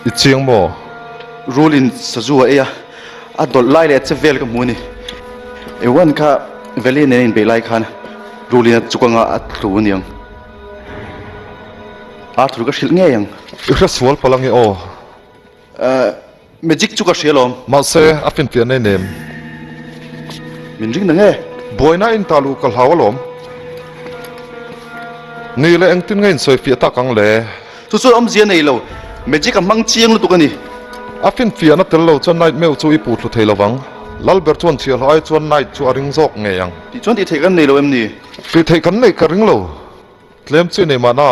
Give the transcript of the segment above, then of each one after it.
I chiang maw? Rul in sazu a ei a, a dawlh lai leh a che vel ka hmu a ni. Ewan kha Valley nen a inbeih lai khan rul in a chuk anga a tlu a niang. Arthur ka hrilh ngei ang. I hre sual palh ange aw. Magic chu ka hria lawm. Mahse, a finfiah nei nem. Min ring na nge? Buaina in ta luh ka hlau alawm. Ni leh engtin nge insawifiah tak ang le? Chu chuan awmzia nei lo. Magic a hmang chiang lutuk a ni. A finfiahna tel lo chuan Knight meuh chu i puh thlu thei lovang. Lalber chuan chhiahhlawh ai chuan Knight chu a ring zawk ngei ang. Tih chuan tih theih kan nei lo em ni? Tih theih kan neih ka ring lo. Tlem chu i nei mahna.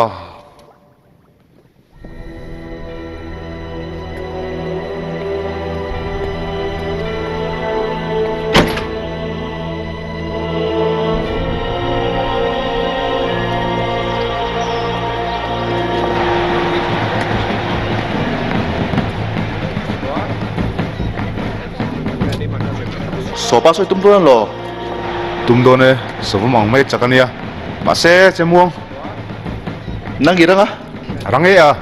Sawpa sawi tum dawn lo. Tum dawn e, savawm ang mai chak a nia. Mahse, che muang. Nang i rang a? Rang e a.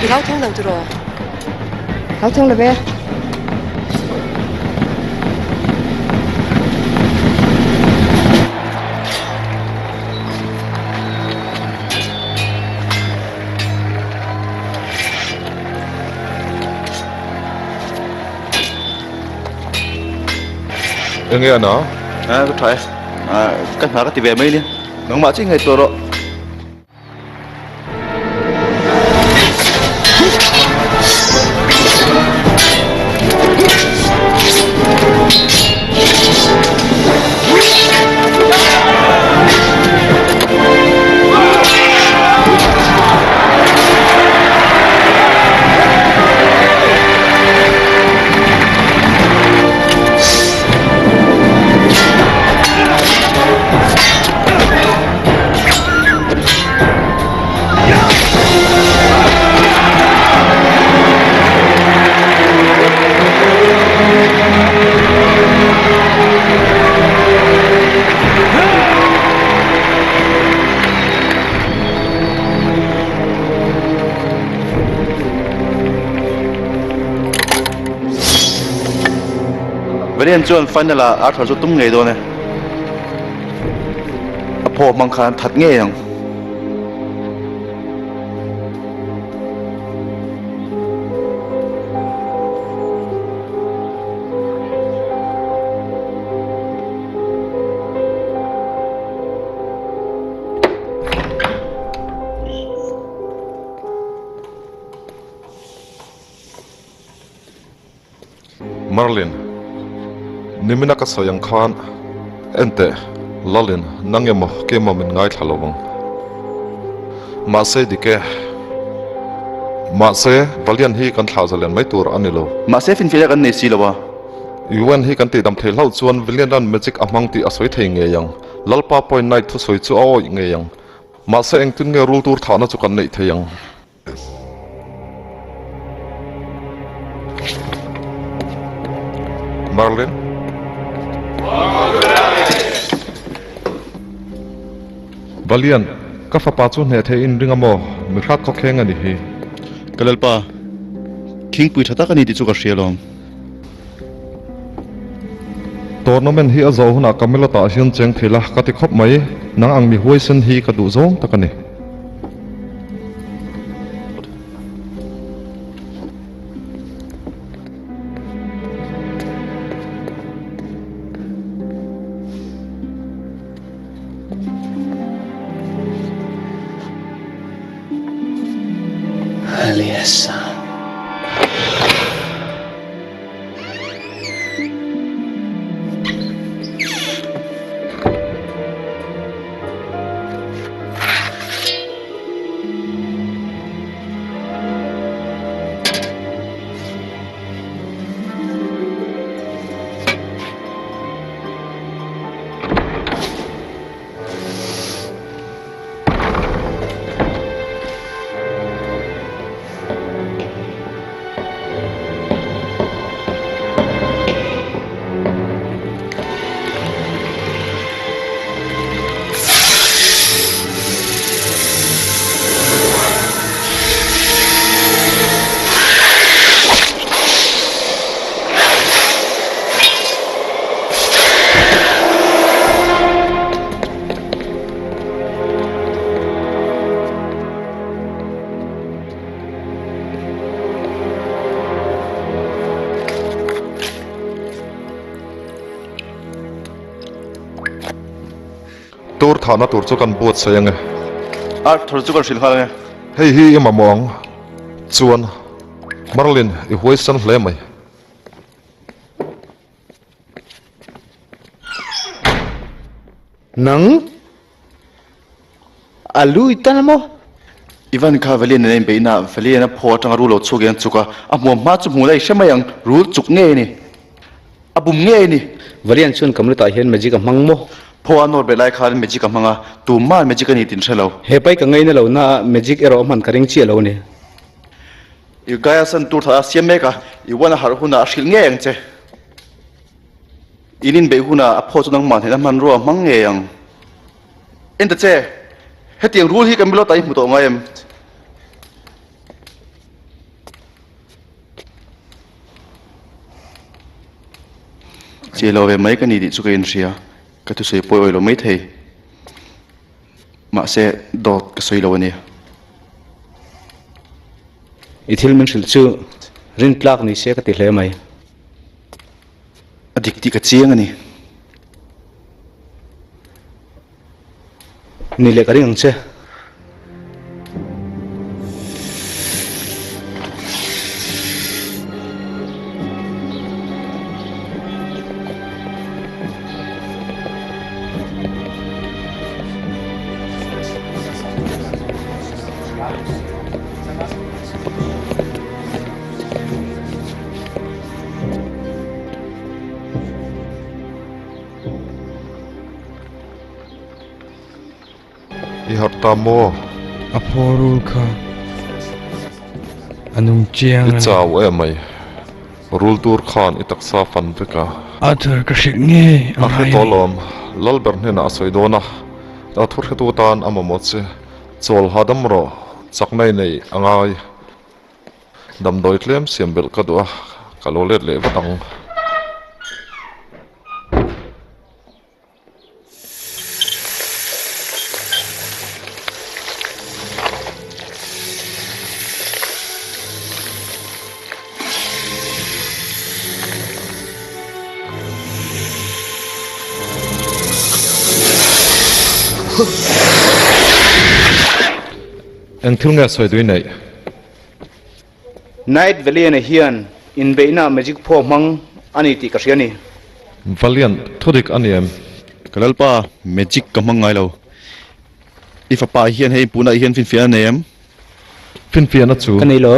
I hlau thung lo tiraw? Hlau thung lo ve. Enge a na? A ka tha e. Ka hna ka ti ve mai nia. Nangmah chiah ngaihtuah rawh. Valiant chuan final ah Arthur chu tum ngei dawn e. A phaw hmang khan that ngei ang. Merlin, nimina ka sawi ang khan enteh Lalin nang emaw keimah min ngaithla lo ang. Mahse dik e. Mahse Valiant hi kan thlah zalen mai tur a ni lo. Mahse finfiahna kan nei si lo a. Yuen hi kan tihdam thei hlauh chuan Valiant-a'n magic a hmang tih a sawi thei ngei ang. Lalpa point Knight thusawi chu a awih ngei ang. Mahse engtin nge rul tur thahna chu kan neih thei ang? Merlin? Valiant, ka fapa chu hneh thei in ring a maw? Mi hrat khawkheng a ni hi. Ka Lalpa, thingpui tha tak a ni tih chu ka hria alawm. Tournament hi a zawh hunah Camelot ah hian cheng thei la ka ti khawp mai, nang ang mi huaisen hi ka duh zawng tak a ni. Aliasa. Tur thahna tur chu kan buatsaih ange. Arthur chu kan hrilh nghal ange. Hei hi i mamawh ang. Chuan, Merlin, i huaisan hle mai. Nang? A lu i tan a maw? Ivan kha Valian nen a inbeihna ah Valian a phaw atanga rul lo chhuak in a chuk a, a hmuam hma chu hmuh la i hre mai ang, rul chuk ngei a ni. A bum ngei a ni. Valian chuan Kamlutah hian magic a hmang maw? Phaw a nawr bet lai khan magic a hmang a, tumah magic a ni tih an hre lo. He pai ka ngaina lo na a magic erawh a hman ka ring chiah lo a ni. I Gaiasan tur that a siam mek a, Iwan a harh hunah a hrilh ngei ang che. In inbeih hunah a phaw chu nangmah hnena hmanrua a hmang ngei ang. En ta che, hetiang rul hi kan bilawtah i hmu tawh ngai em? Che lo ve mai ka ni tih chu ka inhria, ka thusawi pawi awih lo maithei. Mahse, dawt ka sawi lo a ni. I thil min hrilh chu rintlak ni se ka ti hle mai. A dik tih ka chiang a ni. Ni leh ka ring ang che. I harh ta maw? A phaw rul kha a nung chiang a ni. I chau em mai. Rul tur khan i taksa fan vek a. Arthur ka hrilh ngei a A hre ngai a tawh ni. lawm. Lalber hnenah a sawi dawn a. A thu hretu tan a mamawh che. Chawl hahdam rawh. Chakna i neih a ngai. Damdawi tlem siam belh ka duh a, ka lo let leh vat ang. Eng thil nge sawi tui neih? Knight Valiant-a hian inbeihna magic phaw hmang a ni tih ka hria a ni. Valiant, thudik a ni em? Ka lalpa, magic ka hmang ngai lo. I fapa hian hei punah hian finfiahna nei em? Finfiahna chu? Ka nei lo.